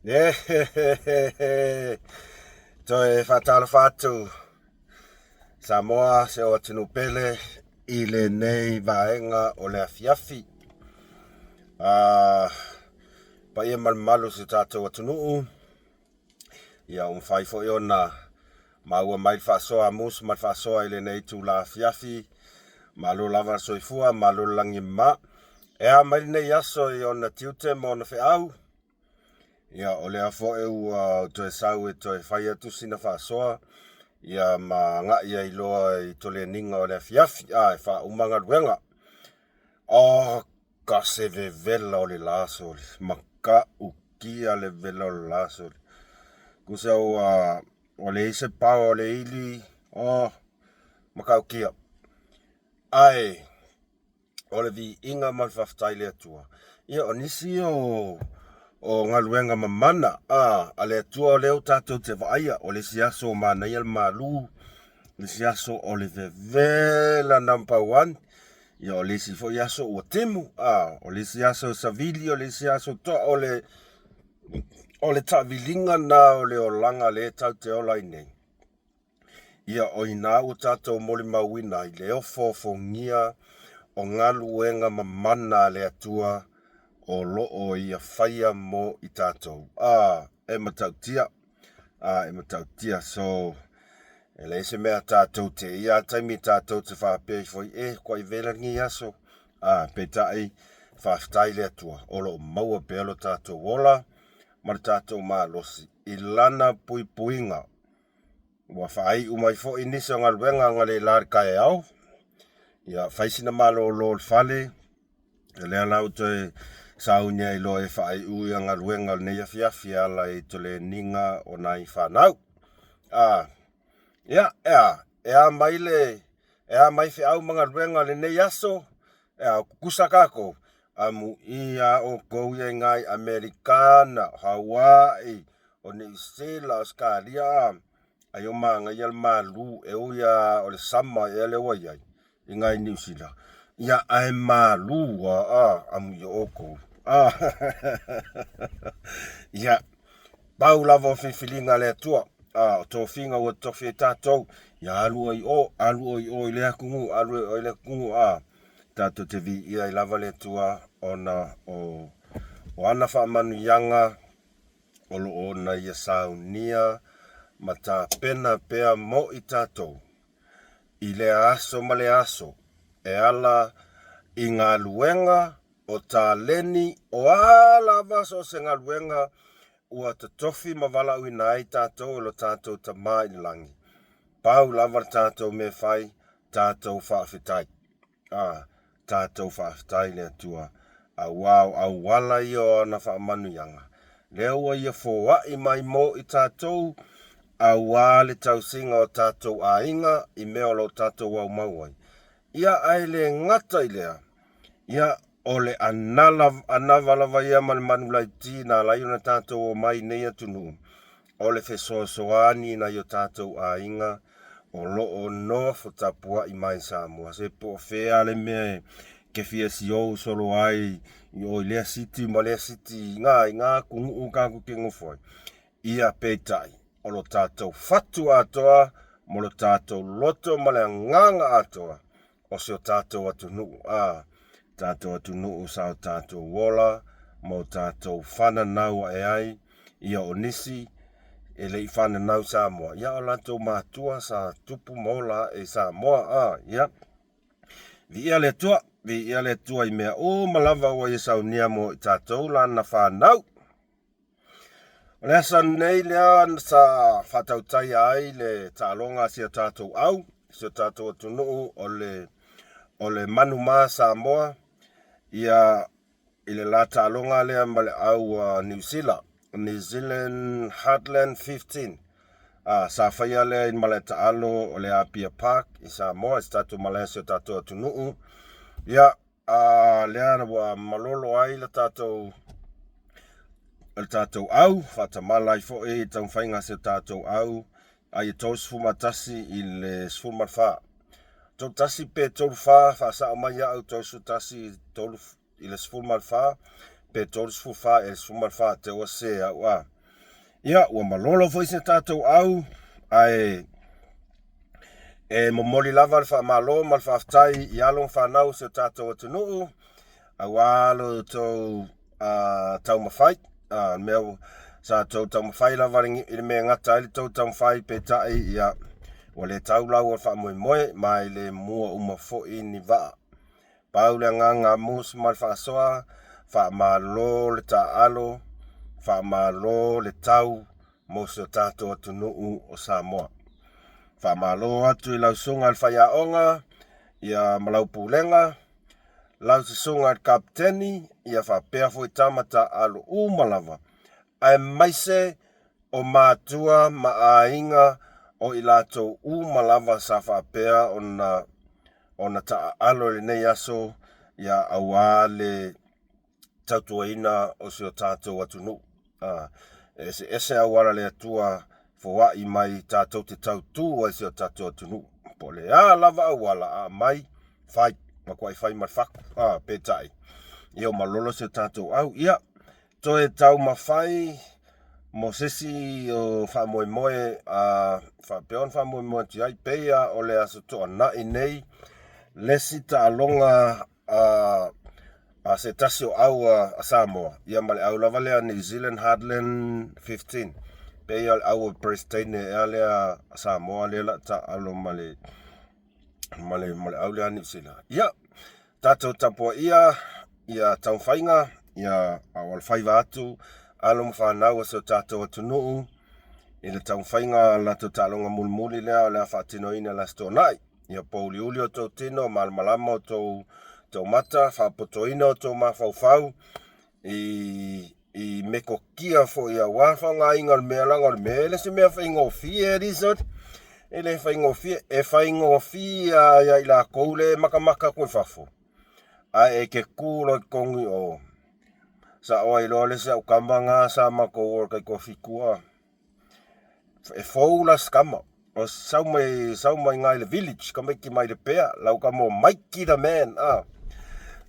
Ehehehe Toe faatalofa atu Samoa si ou atunuu pele i lenei vaega o le afiafi. Paia ma le mamalu o si o tatou atunuu, ia ua mafai foi ona maua mai le faasoa a Mus ma le faasoa i lenei itula afiafi. Malo lava le soifua, malo le lagi e mama. E a mai lenei aso i ona tiute ma ona feau, ia o lea foi ua ou toe sau e toe fai atu sina faasoa, ia ma agai ai loa i toleniga o le afiafi, a e faauma galuega. O ka se vevela o le la sole, matautia le vela o le la sole. Tusa ua leai se power o le ili, o matautia. Ae o le viiga ma le faafetai i le Atua. Ia o nisi ia o galuega mamana a le Atua o lea ua tatou te vaaia, o le isi aso ua manaia le malu, le isi aso o le vevela number one, ia o le isi foi aso ua timu, o le isi aso e savili, o le isi aso toa, o le taaviliga lena o le olaga lea tatou te ola ai nei. Ia o ina ua tatou molimauina ai le ofoofogia o galuega mamana a le Atua o lo o Ia faia mo i tatou. E matautia, e matautia. So, e leai se mea tatou te, ia taimi tatou te faapea ifo ai, e, kuai vela lenei aso. Peitai, faafetai le Atua, o lo o maua pea lo tatou ola ma le tatou malosi i Lana puipuiga. Ua faaiu mai foi nisi o galuega analeila i le taeao. Ia, fai sina malolo o le fale, o lea la ua toe sauni ai loa e faaiu ia galuega o lenei afiafi e ala i toleniga o nai fanau. Ia, e a, e a mai le, e a mai feau ma galuega o lenei aso, e a, o tutusa tatou, amuia outou ia i ina i Amerikana, o Hawaii, o Niu Sila, Ausetalia, ai o manaia le malu, e ui lava o le sama ea lea ua i ai i ina i Niu Sila, ia ae malu lava, amuia outou. Ia, pau lava o filifiliga a le Atua, o tofiga ua tofi ai tatou, ia alu oe i o, alu oe i o i lea atunuu, alu oe i lea atunuu, tatou te viia ai lava le Atua ona o ana faamanuiaga o lo o ona ia saunia ma tapena pea mo i tatou i lea aso ma lea aso e ala i galuega o taleni o a lava so o se galuega ua totofi ma valaauina ai tatou e lo tatou Tama i le lagi. Pau lava le tatou mea e fai, tatou faafetai. A tatou faafetai i le Atua, auā o auala ia o ana faamanuiaga, lea ua ia foai mai mo i tatou, auā le tausiga o tatou aiga i mea o lo tatou aumau ai. Ia, ae le gata i lea, ia, o le anava lava ia ma le manulaiti na ala ai ona tatou omai i nei atunuu, o le fesoasoani i nai o tatou aiga o lo o nofo tapuai mai Samoa. Se po o fea le mea e ke fia siou solo ai i o i lea siti ma lea siti i ngā, i ngā atunuu tatou te nofo ai. Ia peitai, o lo tatou fatu atoa ma lo tatou loto ma le agaga atoa o si o tatou atunuu, a tatou atunuu sa o tatou ola ma o tatou fananau ae ai, ia o nisi e le i fananau i Samoa, ia o latou matua sa tupu ma ola ae i Samoa, a, ia, viia le Atua, viia le Atua i mea uma lava ua ia saunia mo i tatou lana fanau. O le aso nei lea sa faatautaia ai le taaloga a si o tatou au, si o tatou atunuu o le, o le Manumā Samoa, ia i le la taaloga lea ma le au a Niu Sila, New Zealand Heartland 15. Sa faia lea i le malae taalo o le Apia Park i Samoa, i se tatou malae a si o tatou atunuu. Ia, A lea ua malolo ai le tatou o le tatou au, faatamala ai foi i taumafaiga a si o tatou au, a ia 31 i le 14. 31 pe 34, faasao mai au, 31 i le 14 pe 34 i le 14, te ua se au a. Ia, ua malolo foi se tatou au, ae e momoli lava le faamalo ma le faafetai i alo ma fanau o si o tatou atunuu, aua lo outou taumafai. Le mea sa outou taumafai lava i le mea e gata ai le tou taumafai, peitai, ia, ua le tau lau o le faamoemoe, ma e le mua uma foi ni vaa. Pau le agaga a Moose ma le faasoa, faamalo le taaalo, faamalo le tau mo si o tatou atunuu o Samoa. Faamalo atu i lau susuga i le faiaoga ia ma lau pulega, lau susuga i le kapeteni ia faapea foi tama taaalo uma lava, aemaise o matua ma aiga o i latou uma lava sa faapea ona ona taaalo i lenei aso ia aua le tautuaina o si o tatou atunuu. E eseese auala le Atua foai mai tatou te tautu ai si o tatou atunuu. Po o le a lava auala a aumai, fai, matuai fai ma le fatu. Peitai, ia ua malolo si o tatou au. Ia, toe taumafai mo se isi o faamoemoe a faapea ona faamoemoe atu i ai, pei lava o le Aso Toonai nei le isi taaloga a se tasi o au a Samoa, ia ma le au lava lea New Zealand Heartland 15, pei lava o le au a Peresetene ea lea a Samoa lea o le a taaalo ma le ma le ma le au lea a Niu Sila. Ia, tatou tapuaia ia taumafaiga, ia a o alofaiva atu alo ma fanau a si o tatou atunuu i le taumafaiga a le latou taaloga mulimuli lea o le a faatinoina i le Aso Toonai. Ia pouliuli outou tino, malamalama outou mata, faapotoina outou mafaufau i i metotia foi aua le faaaogaina o le mea, leaga o le mea e le o se mea faigofie alii soli. E le faigofie, e faigofie lava ia i latou lea e matamata atu i fafo, ae e te tu loa i totonu i o, sa ou iloa le isi au tama na sa matou o taitoafitu lava. E fou la si tama, o sau mai sau mai iina i le village, tamaiti mai Lepea, lau tama o Mikey the man, ah.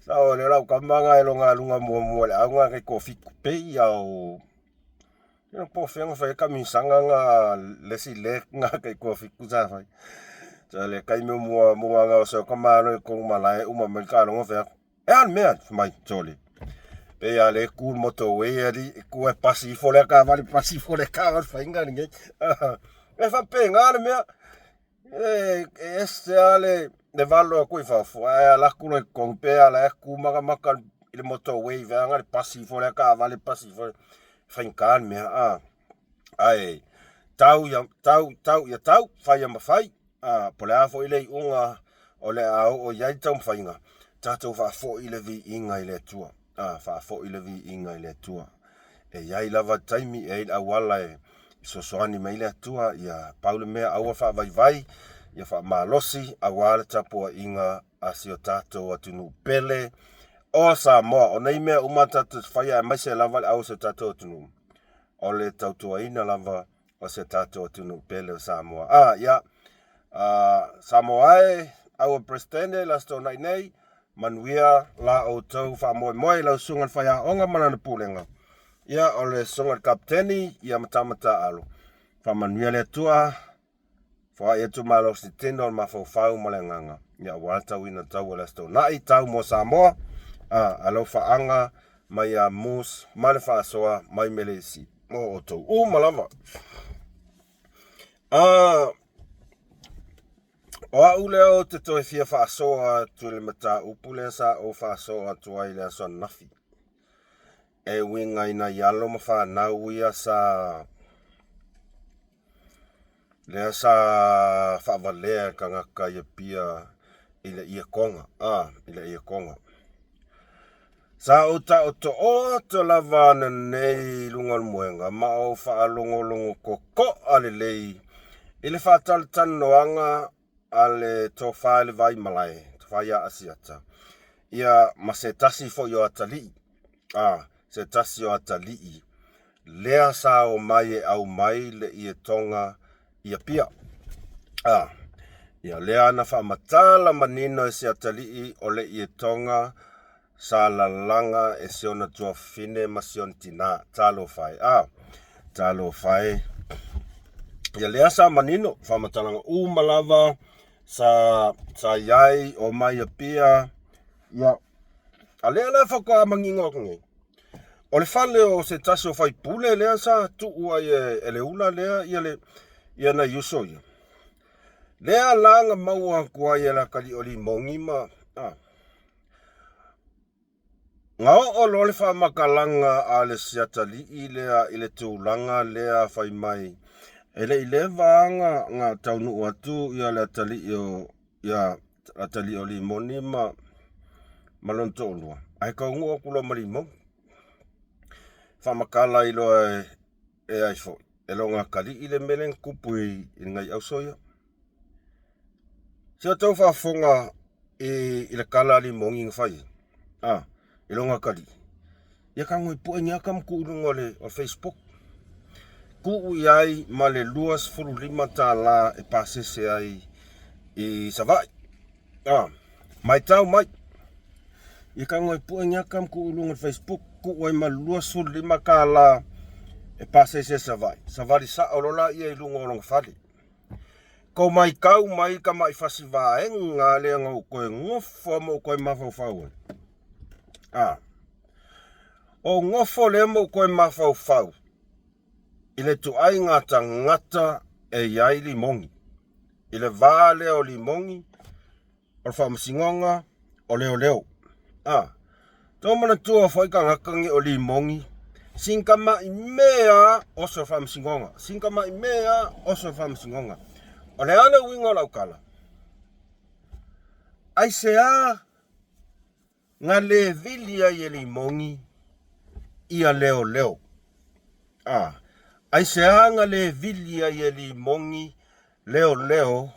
Sa o le lau tama na e loga luga muamua i le au na taitoafitu, pei lava o Ia po o fea na fai ai kamisaga na le isi leg na taitoafitu sa fai. Sa le taimi o muamua na oso ai tamaloa i totonu malae uma mai le taaloga fai atu, E a le mea? Fai mai, sole. Pei lava lea e tu le motorway alii, e tu ae pasi ifo lea taavale, pasi ifo lea taavale, faiga lenei. E faapena le mea. E ese lava le, le valo atu i fafo, ae alu atu loa i totonu, pei lava la e tu matamata i le motorway vaeane le pasi ifo lea taavale, pasi ifo. E faigata le mea, a. Ae tau ia tau, tau ia tau, fai ia ma fai, a, po o le a foi le iuga o le a oo i ai le taumafaiga, tatou faafoi le viiga i le Atua. A, faafoi le viiga i le Atua. E i ai lava taimi, e i ai le auala e fesoasoani mai ai le Atua, ia pau le mea aua faavaivai, ia faamalosi aua le tapuaiga a si o tatou atunuu pele o Samoa. O nei mea uma tatou te faia aemaise lava le au o si o tatou atunuu, o le tautuaina lava o si o tatou atunuu pele o Samoa. A, ia, Samoa e, au e Peresetene i le Aso Toonai nei, manuia la outou faamoemoe i lau susuga i le faiaoga ma lana pulega. Ia, o le susuga i le Kapeteni, ia ma tama taaalo. Faamanuia le Atua. Foai atu malosi tino o le mafaufau ma le agaga, ia aua le tauina tau o le Aso Toonai, tau mo Samoa, a, alofaaga mai ia Moose ma le faasoa mai Melesi mo outou uma lava. A, o au lea ou te toe fia faasoa atu i le mataupu lea sa ou faasoa atu ai i le aso ananafi. E uiga i nai alo ma fanau ia sa lea sa faavalea e tagata i Apia i le ietoga, a, i le ietoga. Sa ou taotooa atu lava ananei i luga o le moega ma ou faalogologo totoa lelei i le faatalatalanoaga a le Tofa i le Vaimalae, Tofa ia Asiata, ia ma se tasi foi o atalii, a, se tasi o atalii lea sa omai e aumai le ietoga i Apia. A, ia lea na faamatala manino e se atalii o le ietoga sa lalaga e si ona tuafafine ma si ona tinā. Talofa e. A. Talofa e. Ia lea sa manino faamatalaga uma lava sa sa i ai o mai Apia. Ia, a lea la faatoa manino atu nei, o le fale o se tasi o faipule lea sa tuu ai e le ula lea ia le ia nai uso ia. Lea la na maua atu ai e le atalii o Limogi ma a Na oo loa le faamatalaga a le siatalii lea i le tulaga lea fai mai, e le i leva lava na taunuu atu ia le atalii o ia atalii o Limoni ma ma lona toalua, ae taunuu atu loa ma Limoni. Faamatala ai loa e ai foi e lona atalii le mea lea na tupu i nai auso ia. Se o tou faafofoga i le tala a Limogi na fai ai, a, i lona atalii. Ia tago e pue ni ata ma tuu i luga o le Facebook. Tuu i ai ma le $25 e pasese ai i Savaii. A, matau mai. Ia tago e pue ni ata ma tuu i luga o le Facebook. Tuu ai ma le $25 e pasese i Savaii. Savali sao loa laia i luga o lona fale. Ko maitau mai ka maʻi fasi vaega lea na ou toe nofo ma ou toe mafaufau ai. A, o nofo lea ma ou toe mafaufau i le ituaiga tagata e i ai Limogi. I le va lea o Limogi, o le faamasinoga, o leoleo. A, tou manatua foi tagata nei o Limogi, sina tamai mea a oso i le faamasinoga, sina tamai mea a oso i le faamasinoga. O le a le uiga o lau tala? Aisea na le vili ai e Limogi ia leoleo? A, aisea na le vili ai e Limogi leoleo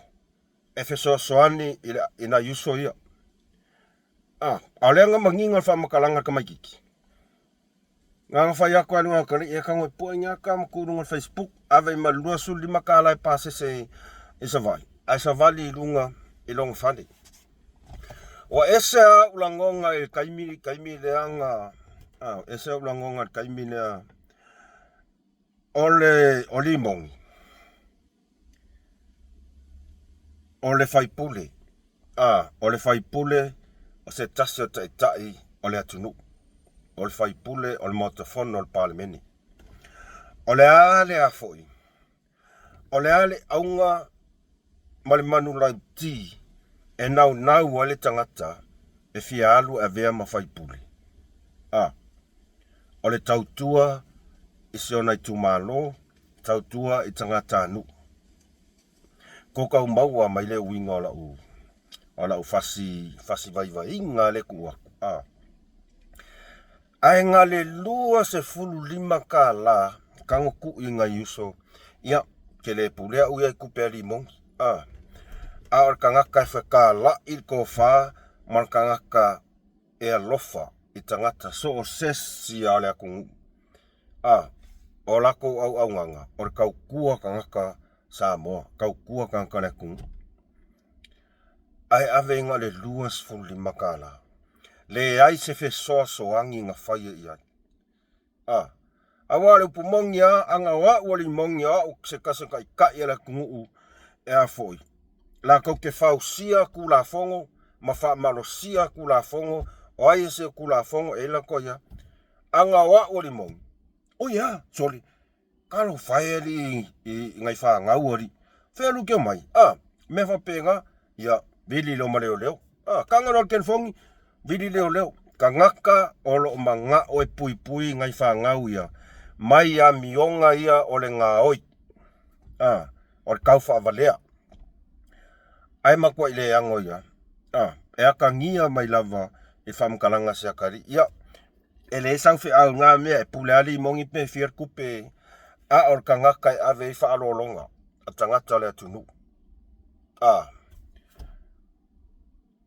e fesoasoani i nai uso ia. A, a o lea na manino le faamatalaga a le tamaitiiti. Na ona fai atu lava i luga o atalii, e tago e pue ni ata ma tuu i luga o le Facebook, ave i ma le $25 e pasese i Savaii, ae savali i luga i lona fale. Ua ese lava ou lagona i le taimi, taimi lea na, a, ese ou lagona i le taimi lea o le o Limogi. O le faipule, a, o le faipule o se tasi o taitai o le atunuu, o le faipule o le Maota Fono o le Palemene. O le a le a foi? O le a le auga ma le manulauti e naunau ai le tagata e fia alu e avea ma faipule? A, o le tautua i si ona itumalo, tautua i tagatanuu. Ko tau maua mai le uiga o lau o lau fasi fasi vaivaiga lea e tuu atu a. Ae na le $25 tago tuu i nai uso, ia, ke le pulea au ia i tupe a Limogi a. A o le tagata e fetalai le tofa ma le tagata e alofa i tagata so o se isi lava o le atunuu. A, o latou auaunaga, o le tautua tagata Samoa, tautua tagata o le atunuu. Ae ave na o le $25. Leai se fesoasoani na faia i ai. A, aua o le upu moni lava, ana o au o Limogi, o au se tasi o taitai o le atunuu, e a foi, latou te fausia Tulafono ma faamalosia Tulafono, o ai e se Tulafono e i ai latou ia. Ana o au o Limogi, oi a, sole, talofa e alii i nai fanau alii, fea alu ke omai, a, mea faapena, ia, vili loa ma leoleo, a, taga loa le telefoni, vili leoleo, tagata o lo o manao e puipui nai fanau ia, mai amioga ia o le gaoi, a, o le taufaavalea. Ae matuai leago ia, a, e atagia mai lava i faamatalaga a si atalii, ia, E leai sau feau i na mea e pule lava Limogi pe fia le tupe a o le tagata e ave ai faaaloaloga a tagata o le atunuu. A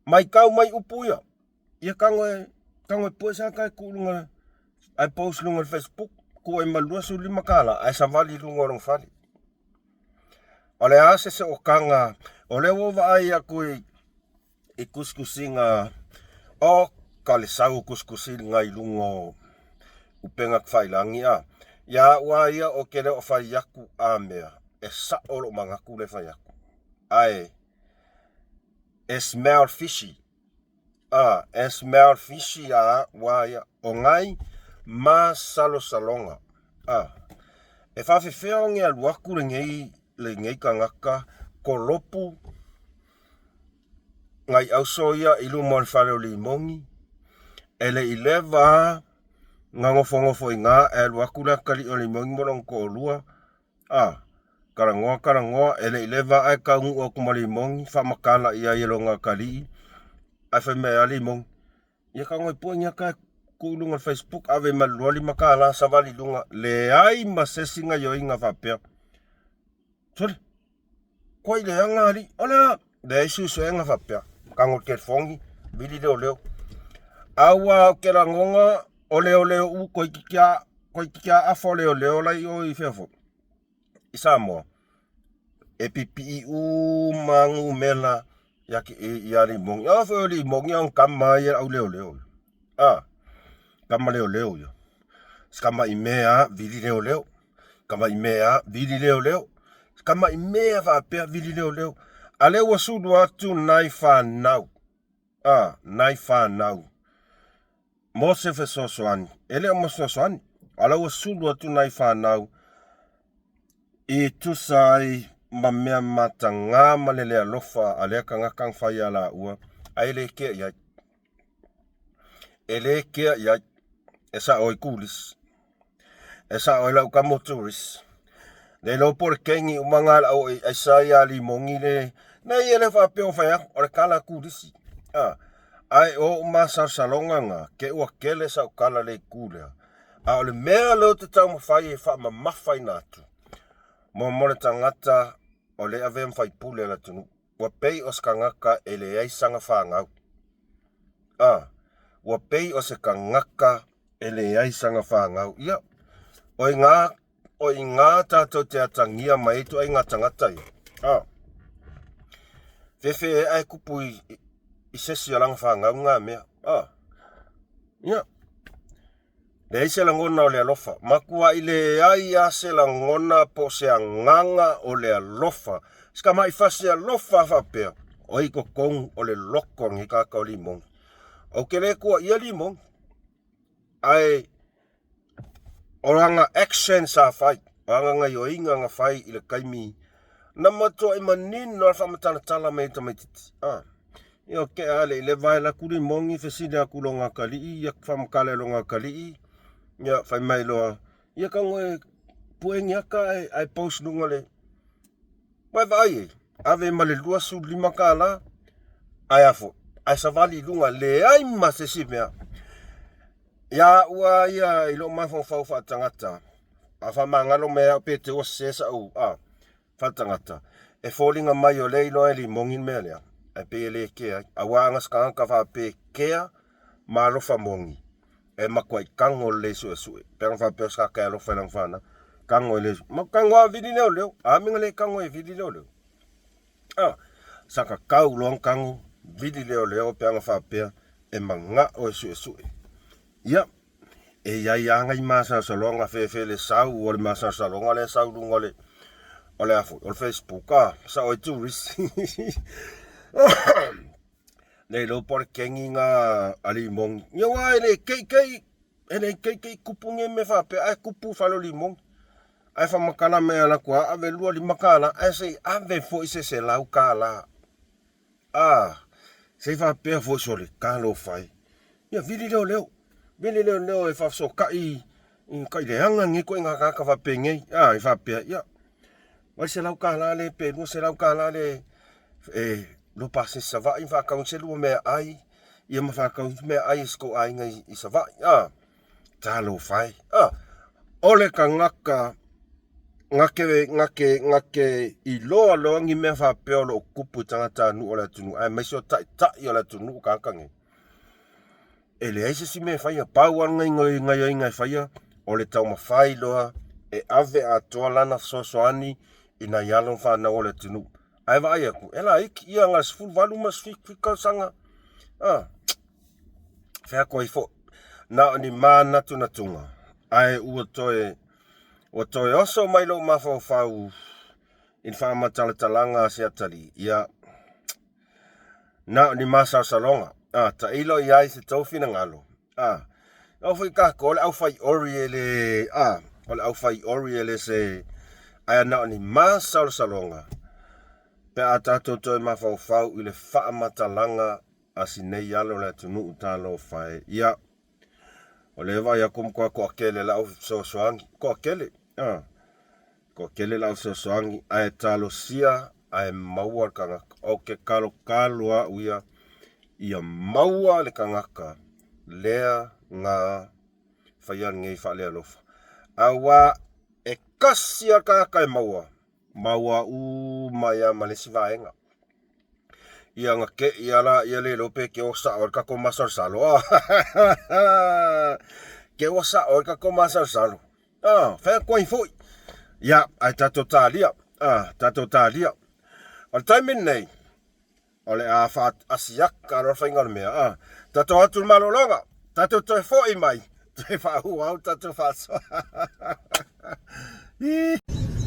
maitau mai upu ia, ia tago e tago e pue sa ta e tuu i luga ae post i luga o le Facebook, tuu ai ma le $25 ae savali i luga o lona fale. O le a se sootaga o lea ua ou vaai atu i i tusitusiga o ka le sau o tusitusiga i luga o upega tafailagi a. Ia a'u a ia ou te le o fai aku a mea, e sa'o lo'u manatu le fai aku, ae e smell fishy, a e smell fishy a a'u a ia, o nai masalosaloga, a e faafefea ona alu atu lenei lenei tagata kolopu nai auso ia i luma o le fale o Limoni, e le i leva a na nofonofo i ina ae alu atu le atalii o Limoni ma lona toalua, a, talanoa, talanoa, e le i leva ae taunuu atu ma Limoni, faamatala i ai e lona atalii, ae fai mai a Limoni, Ia tago e pue ni ata e tuu i luga o le Facebook, ave ma le $25 savali i luga, leai ma se isi gaioiga faapea. Sole, Kuai leaga alii, o le a? Leai suesuega faapea. Tago i le telefoni, vili leoleo. Aua ou te lagona o leoleo u toeitiiti a toeitiiti a afa o leoleo la i o i fea foi? I Samoa. E pipii uma numera ia ia Limoni. Aua foi o Limoni o tama ia au leoleo. A, tama leoleo ia. Si tama'i mea vili leoleo. Tama'i mea vili leoleo. Tama'i mea faapea vili leoleo. A lea ua sulu atu nai fanau. A, nai fanau. Mo se fesoasoani. E le o mo fesoasoani. A la ua sulu atu nai fanau i tusa ai ma mea matagā ma le le alofa a lea tagata na fai ia laua, ae e le kea i ai. E le kea i ai. E sa'o ai turisi. E sa'o ai lau tama o turisi. Le iloa po o le kegi uma na le au aisa ia Limoni le nei e le faapea o fai atu o le tala a turisi. A, ae o ou masalosaloga na, te ua tele sau tala le itu lea. A o le mea lea ou te taumafai e faamamafaina atu, mo mo le tagata o lea e avea ma faipule o le atunuu, ua pei o se tagata e leai sana fanau. A, ua pei o se tagata e leai sana fanau. Ia, o i ina, o i ina tatou te atagia mai ai ituaiga tagata ia. A, fefe ae tupu i, i se isi o lana fanau na mea. A, ia, Leai se lagona o le alofa. Matuai leai lava se lagona po o se agaga o le alofa. Se tama'i fasi alofa faapea, o i totonu o le loto o lenei tagata o Limoni. Ou te le tuuaia Limoni, ae o lana action sa fai, o ana gaioiga na fai i le taimi na matuai manino le faamatalatala mai e tamaititi. Ah. Ia o ke a le i le vae la kuli mongi fesili aku lo ngakalii ia faamatala e lo ngakalii ia fai mai loa ia tago e pueni aka ae, ae post luga le Mai vaai e ave ma le $25 ae afo ae savali i luga leai ma se isi mea. Ia a'u a ia i lou mafaufau faatagata a faamagalo mai au pe te ua sese sa'u a faatagata e foliga mai o lea iloa e Limoni le mea lea ae pei e le kea ai auā ana se tagata faapea kea ma alofa moni e matuai tago lelei suesue pe ana faapea o se tagata e alofa i lana fanau tago e le ma tago a vili leoleo a mea na le tago e vili leoleo a saka tau loa na tago vili leoleo pe ana faapea e mana'o e suesue ia e i ai lava nai masalosaloga fefe le sau o le masalosaloga lea e sau i luga o le o le a foi o le Facebook a sao ai turisi le iloa po o le kegi na a Limoni ia aua e le keikei e le keikei kupu nei mea faapea ae kupu fale o Limoni ae faamatala mai ala atu a ave $25 ae se i ave foi se $100 a se i faapea foi sole talofa e ia vili leoleo vili leoleo e faafesootai i tai leaga nei ituaiga tagata faapenei a e faapea ia $800 le pe $200 le e lua pasese Savaii ma faatau se lua meaai ia ma faatau meaai a si tou aiga i Savaii a talofa e a o le tagata na te na te na te iloa loa ni mea faapea o lo o tupu i tagatanuu o le atunuu aemaise o taitai o le atunuu tagata nei e leai se isi mea e faia pau lava le gaoioiga e faia o le taumafai loa e ave atoa lana fesoasoani i nai alo ma fanau o le atunuu ae vaai atu e laiti ia na o le 18 ma le 17 tausaga a fea atu ai foi na o ni manatunatuga ae ua toe Ua toe oso mai lou mafaufau i le faamatalatalaga a se atalii, ia, na o ni masalosaloga, a, tailo i ai se tou finagalo, a, oo foi tatou o le aufai ori e le, a, o le aufai ori e le se, ae na o ni masalosaloga pe a tatou toe mafaufau i le faamatalaga a si nei alo o le atunuu talofa e. Ia, o lea e vaai atu ua matua toatele lau fesoasoani, toatele, a, toatele lau fesoasoani, ae talosia ae maua le tagata. Ou te talotalo au ia, ia maua le tagata lea na faia lenei faalealofa. Aua e tasi lava le tagata e maua, maua uma ai lava ma le isi vaega. Ia na te i a la ia le iloa pe te o sao ai le tatou masalosalo. Te ua sao ai le tatou masalosalo. Ah, fai atu ai foi. Ia, ae tatou talia. Ah, tatou talia. O le taimi lenei, o le a faasiaka loa le faiga o le mea. Ah, tatou atu i le malologa, tatou toe foi mai, toe faaauau tatou faasoa.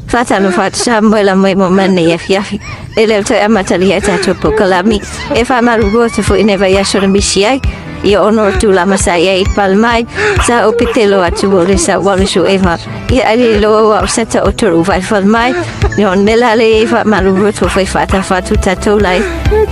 Faatalofa atu Samoa mai mo manei afiafi. E leo toe amatalia e tatou pokalami. E whamaruru atu foi nei vaiaso na misi ai. I ono o tūlama sa ia i palmai. Sa o petelo atu o le sa wale su eva. I ali loa wa o seta o toru vai falmai. Ni on mela le e whamaruru atu foi whata whatu tatou lai.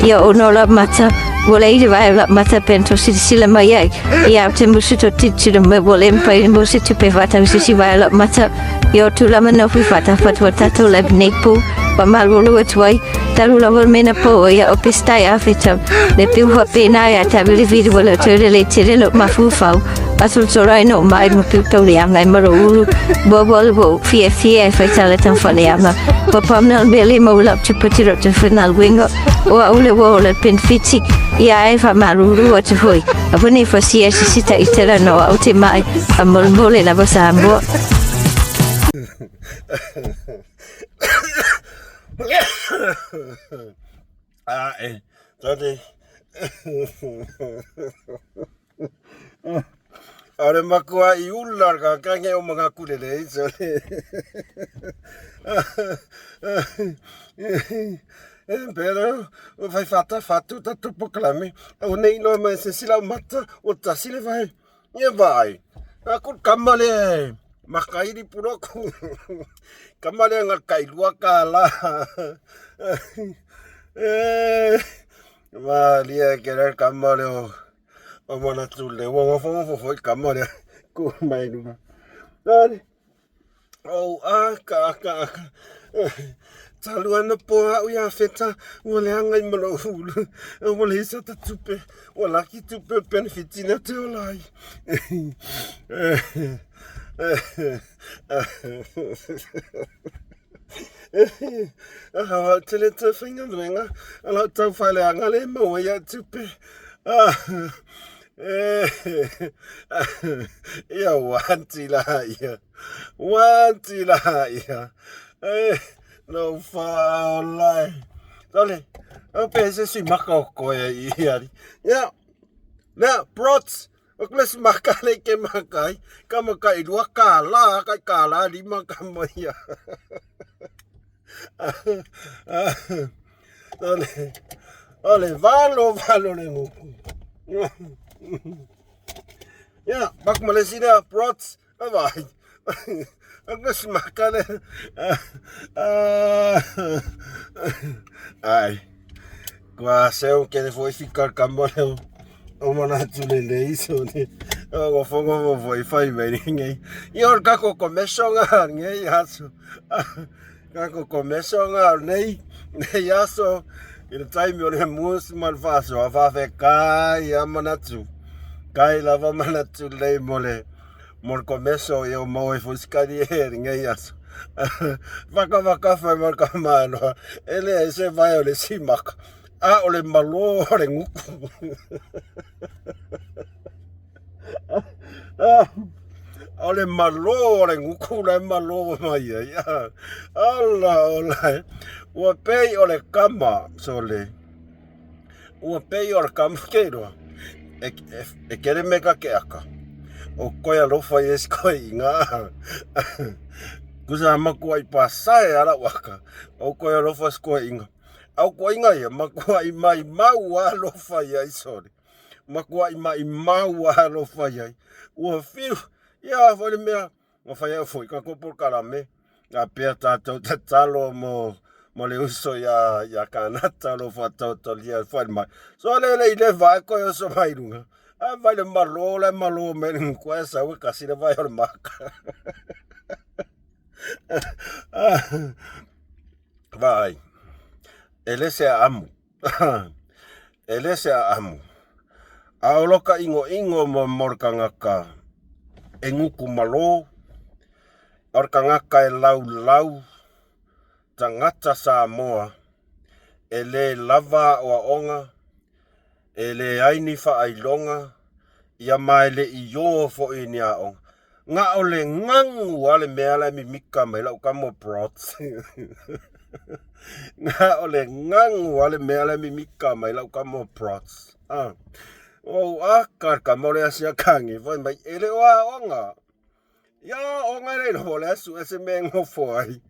I ono la mata. Wale i vai la mata pento sila mai ai. Ia te musu to titiro me wale mpai musu tupe whata usisi vai la mata. Ia o tūlama no hui whata whatua tatou lai nei pū. Wa malulu atu ai. Talu lava mena po ia o pestai a feta. Le piuha pēnā ia ta vili vili wala tere le tere lo mafu fau. Atul torai no mai mo piu tau le anga maro ulu. Bo bo bo fie fie fai tala tan fale anga. Pa pamna bele mo lap te patiro te final wingo. O a ule wo le pen fiti. Ia e fa maruru o te hoi. A wini fo sia si sita i tera no au te mai. A molmole la vosa amboa. Ae, tane. O le makua i ula ka kange o mga kulele i sole. E pero, o fai fata fatu tatu pokalame. O nei no mai se sila mata o tasi le vai. Ia vai. Aku kama le makairi puloku. Kama le nga kailua ka la. E ma lia ke le kama le o o mana tu le wa wa fo fo kama le ku mai luma. Nani. Oh, aka, aka, aka. Talu ana po au ia feta, ua leaga i ma lou ulu. Ua leai sa ta tupe, ua laki tupe o benefit na te ola ai. Aha, tele te whainga a lau tau whaleanga le maua ia tupe. Ia wanti la ia. Wanti la ia. E, no whaolai. Tole, o pe se si maka o koe i ari. Ia, nea, brots, o kule si maka le ke makai. Ka maka i lua ka la, kai ka la lima ka maia. Ole, ole, valo, valo le nguku. Ia, baku ma le isi lea, brots, bye bye. Aku si maka le. Ai, kua seu ke le foi fika kama leo. O mana tu le le iso ne. O fongo mo foi fai mai nei. Ia o kako komeso nga nei aso. Kako komeso nga nei nei aso. I le taimi o le musi ma le faasoa faafekai a manatu. Kai lava manatu lelei mo le mo le komeso ia ua maua ai foi se kali e lenei aso. Vakavaka fai mai le kamaloa e leai se vae o le simaka a o le malo o le guku. O le malo o le guku la e malo mai ai. Ala ola e. Ua pei o le kama, sole. Ua pei o le kama ke iloa. E, e, e kele me ka ke aka. O koe alofa i es koe i ngā. Kusa makuaʻi pasae a lau aka, o koe alofa skoe inga. Au koe inga ia, makuaʻi mai mau alofa ia i sole. Makuaʻi mai mau alofa ia. Ua fiu, ia foi le mea, ua fai au foi ka kopo kalame. A pea tātou tatalo mo mo le uso ia ia Kanata lo whataotolia whai mai. So le le i le vai koe o so mai runga. A vai le malo le malo me le koe sa we kasi le vai o le maka. Vai. E le se amu. E le se aamu. A o loka ingoingo mo mo le kangaka e nguku malo, o le kangaka e laulau tagata Samoa e le lava aoaoga, e leai ni faailoga, ia ma e le i ō foi i ni aoga. Na o le gagu a le mea la e mimika mai lau kamo broads. Na o le gagu a le mea la e mimika mai lau kamo broads. Ah. O aka kamo le asia kangi foi mai e le o aoga. Ia aoga e le iloa le asu e se mea e gofo ai.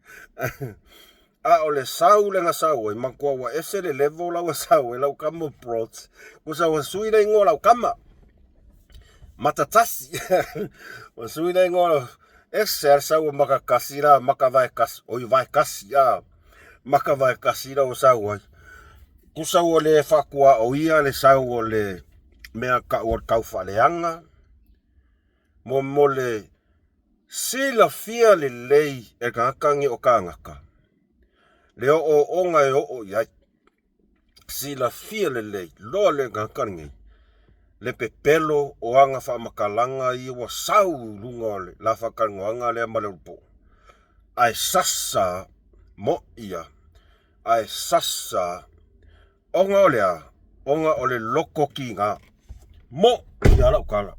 A o le sau le na sau ai, matua ua ese le level la ua sau ai lau kamo broads. Kusa ua sui le ingoa lau kama. Matatasi. Ua sui le ingoa ese a le sau o Makakasi la, Makavaekasi, oi Vaekasi, a. Makavaekasi la ua sau ai. Kusa ua le faakuaoia le sau o le mea kau o le taufaaleaga, mo mo le silafia lelei e tagata nei o kānaka, le ooooga e oo i ai. Silafia lelei loa le tagata lenei, le pepelo o aga faamatalaga ia ua sau i luga o le la faatalanoaga lea ma le ulupo. Ae sasa mo'i ia, ae sasa ona o le a? Ona o le loko kiga. Mo'i ia lau tala.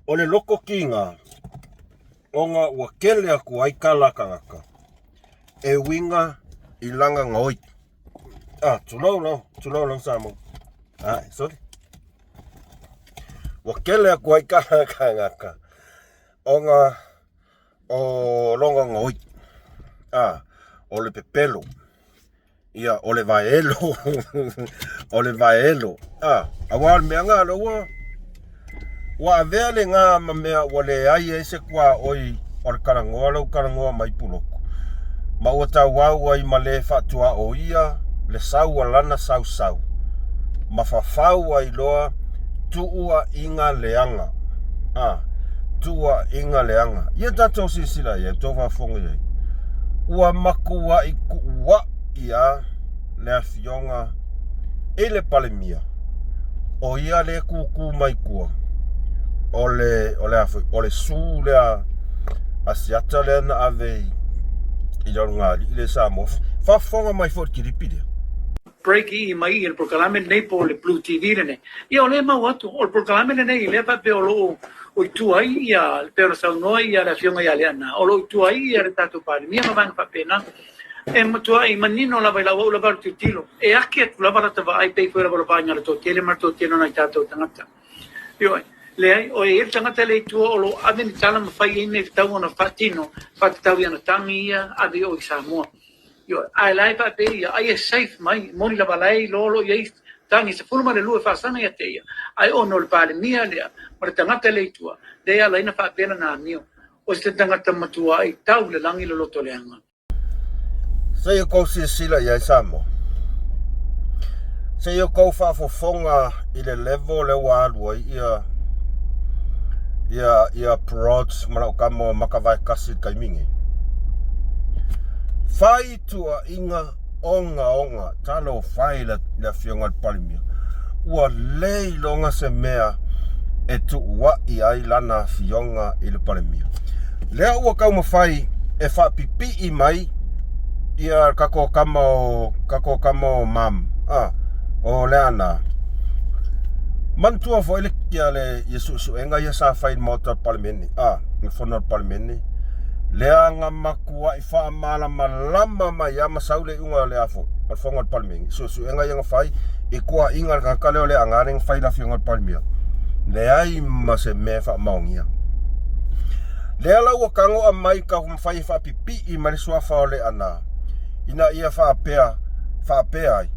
O le loko kiga, ona ua kele atu ai tala a tagata e uiga i lana gaoi. Ah, tulou lau, tulou lau Samoa. Ah, sorry. Ua kele atu ai tala a tagata ona o lona gaoi. Ah, o le pepelo. Ia, o le vaelo. O le vaelo. A, aua o le mea nga ua ua avea le ga ma mea ua leai ai se kuaoi o le talanoa lau talanoa mai Puloku. Ma ua tauau ai ma le faatuaoia le sau a lana sausau ma fafau ai loa tuuaiga leaga. A, tuuaiga leaga. Ia tatou silasila i ai, tou faafofoga i ai. Ua matuai tuuai a le afioga i le Palemia, o ia lea e tūtū mai tua, o le, o le a foi, o le su lea Asiata lea na ave i, i le ulugalii lea i Samoa. Faafofoga mai foi i le kilipi lea. Break i mai i le polokalame lenei po o le Blue TV lenei. Ia o lea e mau atu, o le polokalame lenei lea faapea o lo o i tua ai ia, pei ona saunoa ia le Afioga ia Leaana, o lo o i tua ai ia le tatou Palemia ma vaega faapena. E matuai manino lava i lau au lava o le tilotilo, e ake atu lava lata vaai pei foi lava o le vaaiga a le toatele ma le toatele o nai tatou tagata. Ioe, leai, o e i ai le tagata lea i tua o lo o ave ni tala ma fai ai mea e tatau ona faatino, faatatau i ana tagi ia, ave i o i Samoa. Ioe, ae la e faapea ia, ai e safe mai, e moni lava la e iloa o lo o i ai tagi 12 e faasaga ia te ia, ae ona o le Palemia lea ma le tagata lea i tua, lea e ala ai ona faapea lana amio. O se tagata matuai tau i le lagi le loto leaga. Se i outou silasila i ai Samoa. Se i outou faafofoga i le level lea ua alu ai ia ia ia Prods ma lau tama o Makavaekasi i le taimi nei. Fai tuuaiga ogaoga, talofa e le afioga i le Palemia, ua le iloga se mea e tuuai ai lana afioga i le Palemia. Lea ua taumafai e faapipii mai ia tatou tama o tatou tama o mam a o Leaana. Manatua foi le ia le ia suesuega ia sa fai i le Maota o le Palemene a le fono a le Palemene lea na matuai faamalamalama mai lava ma sau le iuga o le a foi o le fono a le Palemene suesuega ia na fai i tuuaiga a le tagata lea o Leaana lea na fai i le afioga i le Palemia leai ma se mea e faamaonia. Lea la ua tago'a mai taumafai e faapipi'i mai le suafa o Leaana ina ia faapea faapea ai,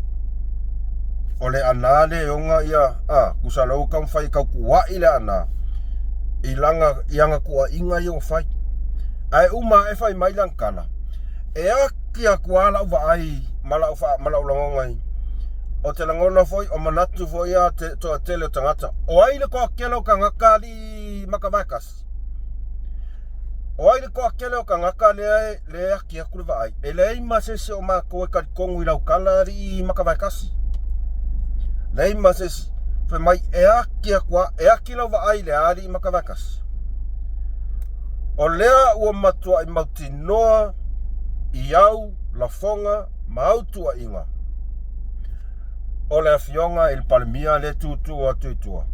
O Leaana le ona ia, a, tusa la ua taumafai e tautua'i Leaana i lana i ana tuuaiga ia ua fai. Ae uma ae fai mai lana tala, E ati atu lava lau vaai ma lau faa, ma lau lagona i, o te lagona foi, o manatu foi ia te toatele o tagata. O ai le toatele o tagata alii Makavaekasi? O ai le toatele o tagata lea e, lea e ati atu le vaai? E leai ma se isi o matou e talitonu i lau tala alii Makavaekasi. Leai ma se isi. Fai mai, e ati atu lava, e ati lau vaai i le a alii Makavaekasi? O lea ua matuai mautinoa i au lafoga ma au tuuaiga o le Afioga i le Palemia lea e tutu atu i tua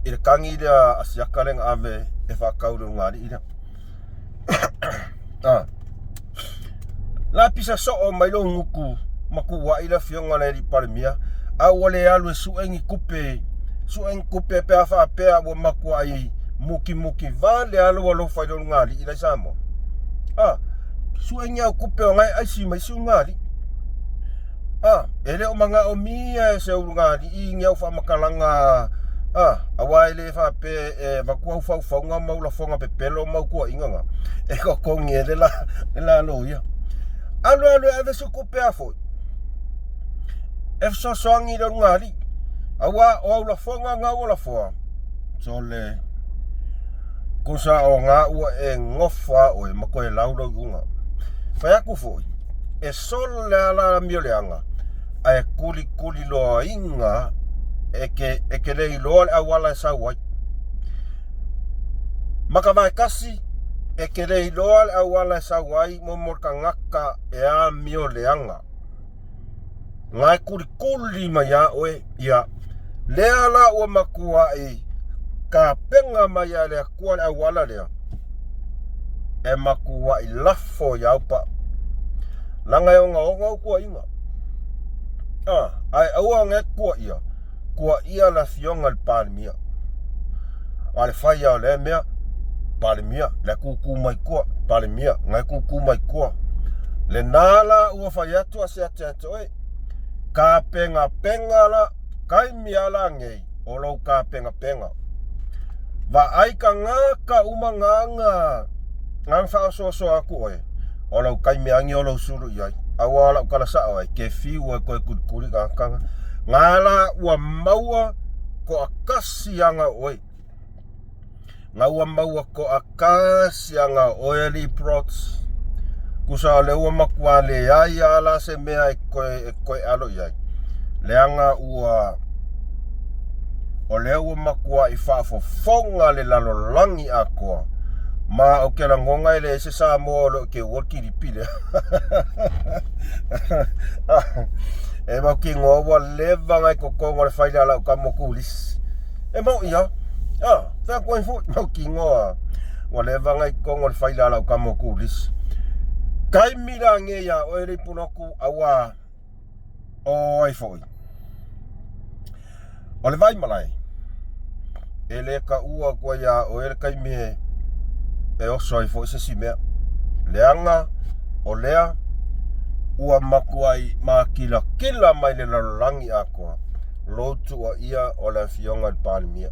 i le tagi lea a siaka lea na ave e faatau i le ulugalii lea. Ah. La pisa soo mai lou gutu ma tuuai le Afioga i le Alii Palemia, a ua le alu e sue ni tupe, sue ni tupe pe a faapea ua matuai mukimuki vale a lou alofa i le ulugalii la i Samoa. A, sue ni au tupe o na e aisi mai si ulugalii. A, e le o manaomia e se ulugalii ni au faamatalaga, a, aua e le faapea e avatu au faufauga ma au lafoga pepelo ma au tuuaiga na, e totogi e le la, le la loia. Alu alu e ave se tupe a foi, e fesoasoani i le ulugalii, aua o au lafoga na ua lafoa, sole, tusa o na ua e nofo lava oe ma toe lau lou iuga. Fai atu foi, e sole lava la amio leaga, ae kulikuliloaina e ke, e ke le iloa le auala e sau ai. Ma ka vaetasi, e ke le iloa le auala e sau ai mo mo le tagata e amio leaga. Na e kulikuli mai iā oe, ia, lea la ua matuai tapena mai a le Atua le auala lea, e matuai lafo iā upa. Leaga e ogaoga au tuuaiga. A, ae aua ne tuuaia, tuuaia le Afioga i le Palemia. A le fai lava o lea mea, Palemia, la e tutu mai tua, Palemia, na e tutu mai tua. Lena la ua fai atu a se ate ate oe, tapenapena la, taimi a la nei, o lou tapenapena. Vaai tagata uma nana nana faaosoasoa atu oe, o lau taimi agi o lou sulu i ai. Aua o lau tala sao ai, ke fiu e koe kulikuli tagata. Nga la ua maua toatasi aga o oe. Nga ua maua toatasi aga o oe alii Prots. Tusa o lea ua matua leai lava la se mea e toe, e toe alo i ai. Leaga ua o lea ua matuai faafofoga le lalolagi atoa ma ou te lagona e leai se Samoa o lo o teua le kilipi lea. E mautinoa ua leva ona i totonu o le faila a lau tama o Kulisi. E moʻi lava. Ah, fai atu ai foi, mautinoa ua leva ona i totonu o le faila a lau tama o Kulisi. Taimi la nei iā oe le ipulotu auā o ai foi. O le Vaimalae, e le taua atu ai iā oe le taimi e oso ai foi se isi mea. Leaga o lea ua matuai makilatila mai le lalolagi atoa lou tuuaia o le Afioga i le Palemia.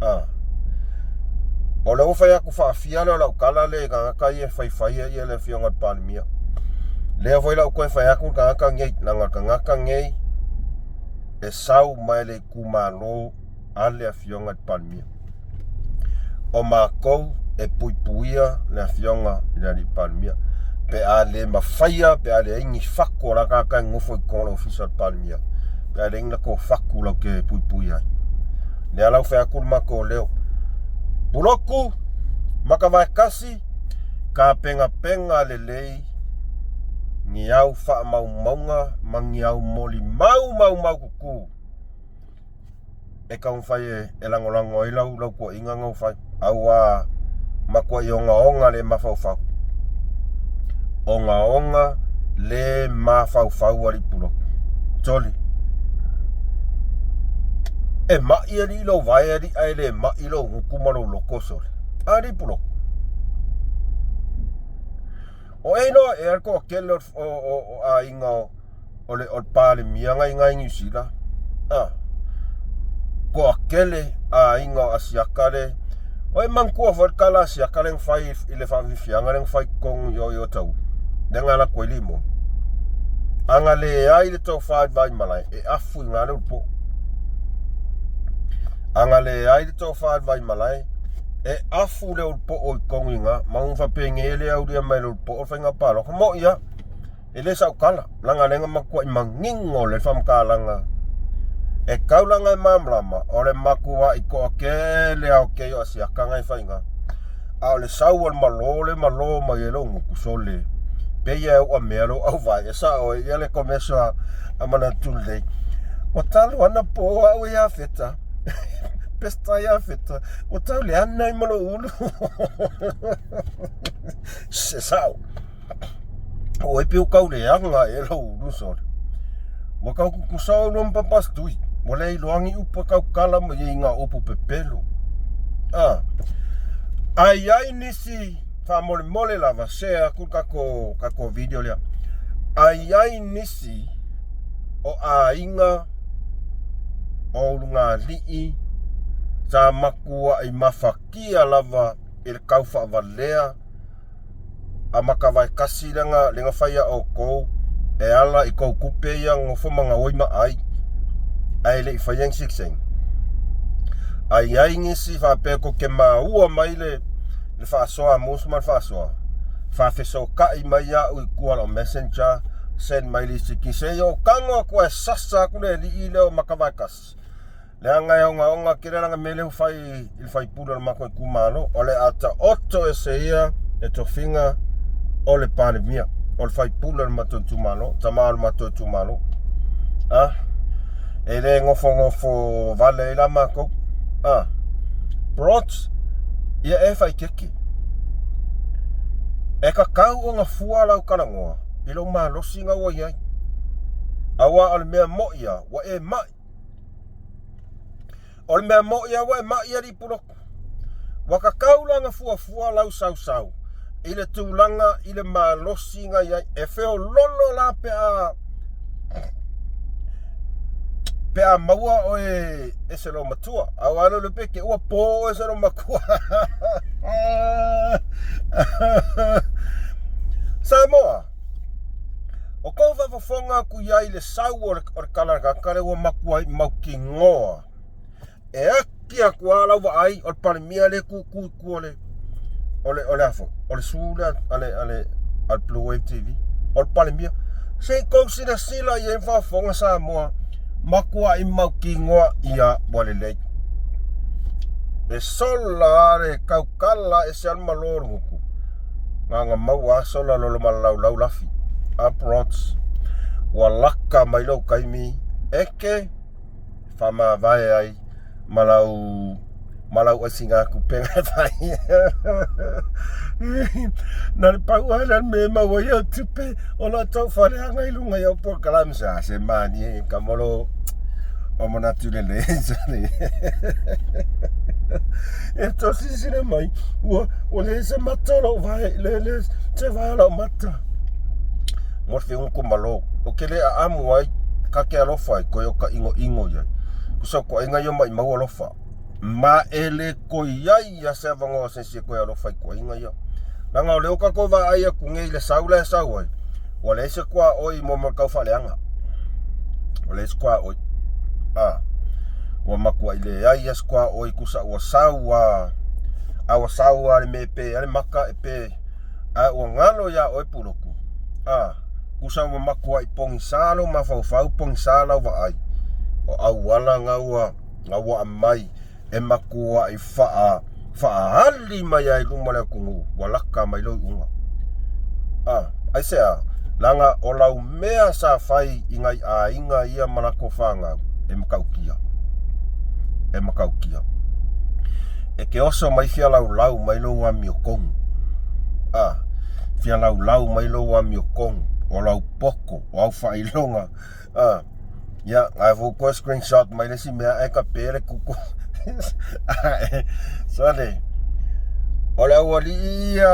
A. O lea ua fai atu faafia lea o lau tala lea i tagata ia e faifaia ia le Afioga i le Palemia. Lea foi la ua toe fai atu le tagata nei, leaga o le tagata nei e sau mai le itumalo a le Afioga i le Palemia. O matou e puipuia le Afioga i le Alii Palemia. Pe a le mafaia, pe a leai ni fatu o la tagata e nofo i totonu o le Ofisa o le Palemia, pe a leai ni latou fatu latou te puipuia ai. Lea la ua fai atu le matou leo. Pulotu, Makavaekasi, tapenapena lelei ni au faamaumauga ma ni au molimau maumaututu e taumafai e lagolago ai lau lau tuuaiga na ua fai, aua matuai ogaoga le mafaufau. Ogaoga le mafaufau alii pulotu. Soli. E mai alii lou vae alii ae le mai lou gutu ma lou loto soli. A alii Puloku. O e iloa ea le toatele o, o, o, o aiga o, o le, o le Palemia ngai ngai Niu Sila? A. Toatele aiga o Asiata le O e manatua foi le tala Asiata le na fai i le faafiafiaga le na fai totonu i o i Otahuhu. Le na alu atu ai Limoni. A na leai le tofa i le Vaimalae, e afu i ina le ulupo'o. A na leai le tofa i le Vaimalae, e afu le ulupo'o i totonu i ina, ma ua faapenei le aulia mai le ulupo'o le faiga palota. Mo'i lava, e le sau tala, leaga lea na matuai manino le faamatalaga e taulaga e malamalama, o le matuai toatele lava o kei o Asiata na e fai i ina. A o le sau o le malo le malo mai ai lou gutu sole, pei e u'a mea lou auvae e sa'o ai ia le komeso a manatu lelei. Ua talo ana po a'u ia Feta. Pesta ia Feta. Ua tau leana ai ma lou ulu. Se sa'o. O e piu kau leaga e lou ulu sole. Ua kau kukusa o lua ma papastui. Ua le iloa ni upu e kau kala mai ai i ngā upu pepelo. A. A i ai nisi faamolemole lava, share aku le tatou, tatou video lea. A i ai nisi o aiga o Ulugalii sa matuai mafatia lava i le tau faavalea a Makavaekasi lea na fai ia outou e ala i tou tupe ia nofo ma gaoi ma ai ae le i faia ni sikseni. A i ai nisi faapea tou te maua mai le faasoa a Musu ma le faasoa, faafesootai mai au i tua o lau messenger, send mai le isi ki se i ou tago atu ae sasa atu le alii lea o Makavaekasi. Leaga e ogaoga tele lana mea lea ua fai i le faipule o le matou itumalo, o le a taoto ese ia le tofiga o le Palemia, o le faipule o le matou itumalo, tama o le matou itumalo. A, e le nofonofo vale ai la matou. A, brought, ia e faikeke. E tatau ona fua lau talanoa i lou malosi na ua i ai. Aua o le mea mo'i lava, ua e ma'i. O le mea mo'i lava ua e ma'i alii Puloku. Ua tatau la ona fuafua lau sausau i le tulaga i le malosi na i ai. E feololo la pe a pe a maua oe e se loomatua. Aua le pe ke ua po oe se loomatua. Samoa, O kou faafofoga aku i ai i le sau o le, o le kalakaka lea ua matua mautinoa e aki atu lava lau vaai o le Palemia lea e tutu i tua o le o le o le a foi o le su lea a le a le a le Blue Wave TV o le Palemia se i tou silasila i ai faafofoga Samoa matuai mautinoa ia ua lelei e sola le tautala ese lava le malo o le gutu Gagaga maua sola lolo malalaulau lafi Uprots ua laka mai lou taimi e te faamavae ai ma lau ma lau aisiga kupega e fai. Na le pau lava lea o le mea e maua ai au tupe o lo o tau faleaga i luga i au polokalame sa se manie ka molo o manatu lelei sale. E to silasila mai ua ua leai se mata o lou vae le le se vae o lau mata. Mo le fegutu malo o ke le aamu ai ka ke alofa ai koe o ka ʻinoʻino ia. Kusa koaiga ia maʻimau alofa. Ma e le koi ai ia se avanoa o se isi e koe alofa i koaiga ia. Leaga o lea ua tatou vaai atu nei i le sau la e sau ai, ua leai se tuaoi mo mea tau faaleaga. Ua leai se tuaoi. A, ua matuai leai ia se tuaoi kusa ua sau a, a ua sau a le mea e pe ai le maka e pe, ae ua galo iā oe Puloku. A, kusa ua matuai pogisa lou mafaufau, pogisa lau vaai, o auala na ua, na ua aumai e matuai faa faaali mai ai luma o le atunuu ua laka mai lou iuga. A, aisea? Leaga o lau mea sa fai i nai aiga ia ma latou fanau, e matautia. E matautia. E te oso mai fia laulau mai lou amiotonu. A, fia laulau mai lou amiotonu, o lau poto, o au faailoga, A, ia, ae fou koe screenshot mai le isi mea ae ka pe le kuku. Ae, sole. O le aualii ia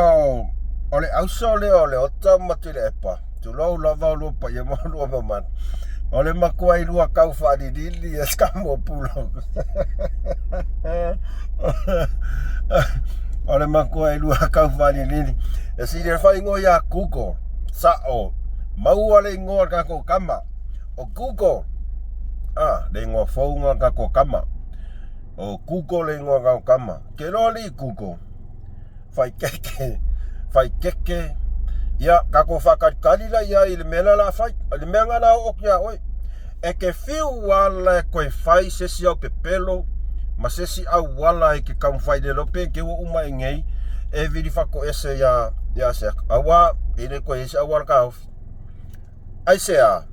o le auso lea o Leota ma Tuilaepa, tulou lava olua paia ma olua mamalu, o le makuailua kau faalilili e Samoa Pulo. O le makuailua kau faalilili e sili le faaigoa ia Google. Sa'o, maua le igoa o le tatou kama, o Google. A, le igoa fou lena o le tatou kama. O Google le igoa o le tatou kama. Ke loa alii Google, faikeke, faikeke, ia tatou faatalitali la iai i le mea la o le a fai. O le mea lena o le a oo atu ia oe. E te fiu ala e toe fai se isi au pepelo ma se isi auala e te taumafai le iloa pe te ua uma i nei e vili faatoese ia ia Seaka. Aua e le toe i ai se auala taofi. Aisea?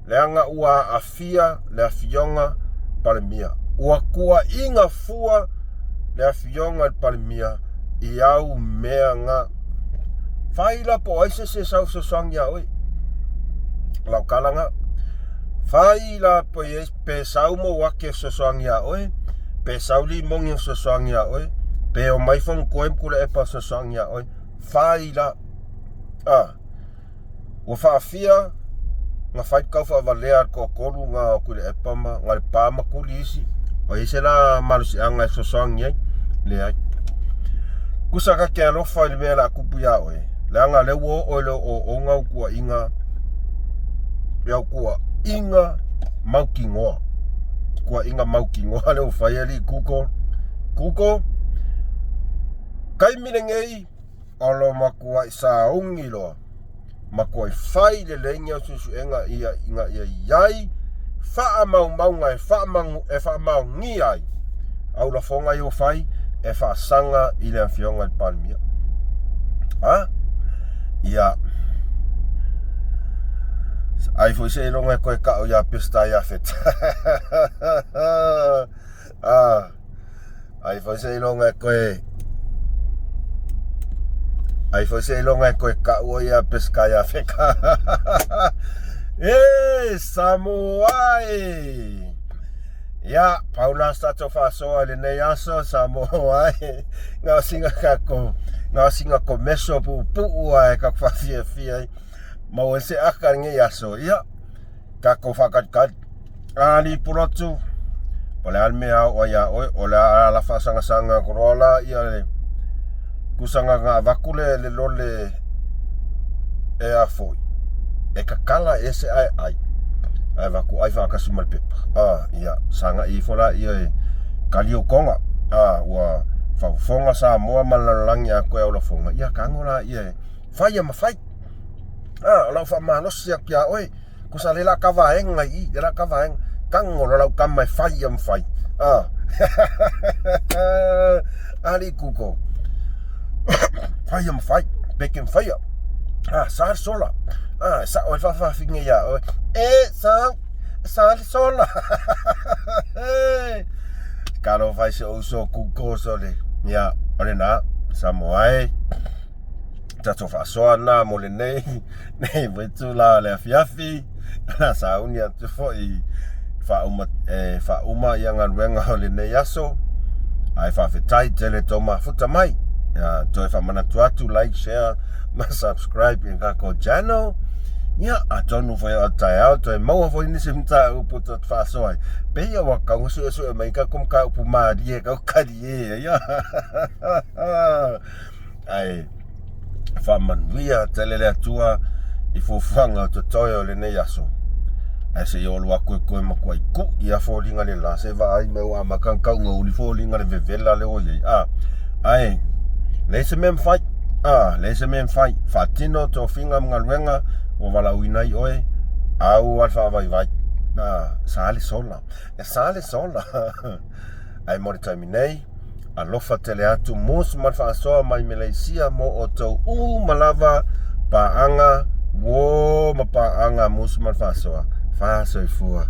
Leaga ua aafia le Afioga Palemia. Ua tuuaiga fua le Afioga i le Palemia i au mea na. Fai la po o ai se isi e sau fesoasoani ia oe. O lau tala na. Fai la po i ai pe sau mou ake e fesoasoani ia oe, pe sau limoni e fesoasoani ia oe, pe omai Fonotoe ma Tuilaepa e fesoasoani ia oe. Fai la. A. Ua faafia na fai le taufaavalea a le toatolu na o Tuilaepa ma na Lepa ma Tuli isi. O i ai se la malosiaga e fesoasoani ai? Leai. Kusa ta te alofa i le mea o le a tupu iā oe, leaga o lea ua oo i le ooooga au tuuaiga, i au tuuaiga mautinoa. Tuuaiga mautinoa lea ua fai e alii Google. Google, taimi lenei, O lo matuai sauni loa, matuai fai lelei ni au suesuega ia ina ia i ai faamaumauga e faamanu e faamaonia ai au lafoga ia ua fai e faasaga i le Afioga i le Palemia. A? Ia. Ai foi seiloga e toe ka'o iā Peseta Iafeta. A. Ai foi seiloga e toe Ai foi seiloga e toe ka'u ai ia Peseta ia Feka. E Samoa e! Ia, pau na se tatou faasoa i lenei aso, Samoa e! Gaosiga tatou, gaosiga komeso puupuu lava e tatou faafiafia ai. Maua ai se aka i lenei aso, ia, tatou faatalitali. A alii Pulotu, o le a le mea a oo ai iā oe, o le a ala faasagasagaga atu loa la ia le tusaga na avatu le le lole e a foi, e tatala ese ae ai, ae avatu ai faatasi ma le pepa. A, ia, sagai ifo la ia e kali ou toga. A, ua faafofoga Samoa ma le lalolagi atoa i au lafoga, ia tago la ia e fai ia ma fai. A, o lau faamalosi atu iā oe, Kusa le la ka vaega i i, le la ka vaega. Tago loa lau tama e fai ia ma fai. Ah. Alii kuko. Fai ia ma fai. Pe ke mawhai ia. Ah, sa le sola. Ah, sa oe whawhawhinga ia oe. E, sa, sa le sola. Ka lo fai se ouso kuko so le. Ia, o le nā, Samoa e. Tatou faasoa na mo lenei nei waitu la le afiafi na sauni atu foi faauma e faauma ia galuega o lenei aso ae faafetai tele tou mafuta mai ia toe faamanatu atu like share ma subscribe i tatou channel ia atonu foi o taeao toe maua foi nisi mataupu tou te faasoa ai pei ua tau na suesue mai tatou mataupu malie tau talie ia Ae faamanuia tele le Atua i fuafuaga o totoe o lenei aso. Ae se i olu aku e koe matuai ku'i a foliga le la se vaai mai ua amata ona tau gauli foliga le vevela le ua i ai. A, ae leai se mea mafai. A, leai se mea mafai. Faatino tofiga ma galuega ua valaauina ai oe, au a le faavaivai. A, sa le sola. E sa le sola. Ae mo le taimi nei, alofa tele atu Moose ma le faasoa mai Meleisia mo outou uma lava paaga uo ma paaga a Moose ma le faasoa. Faasoifua.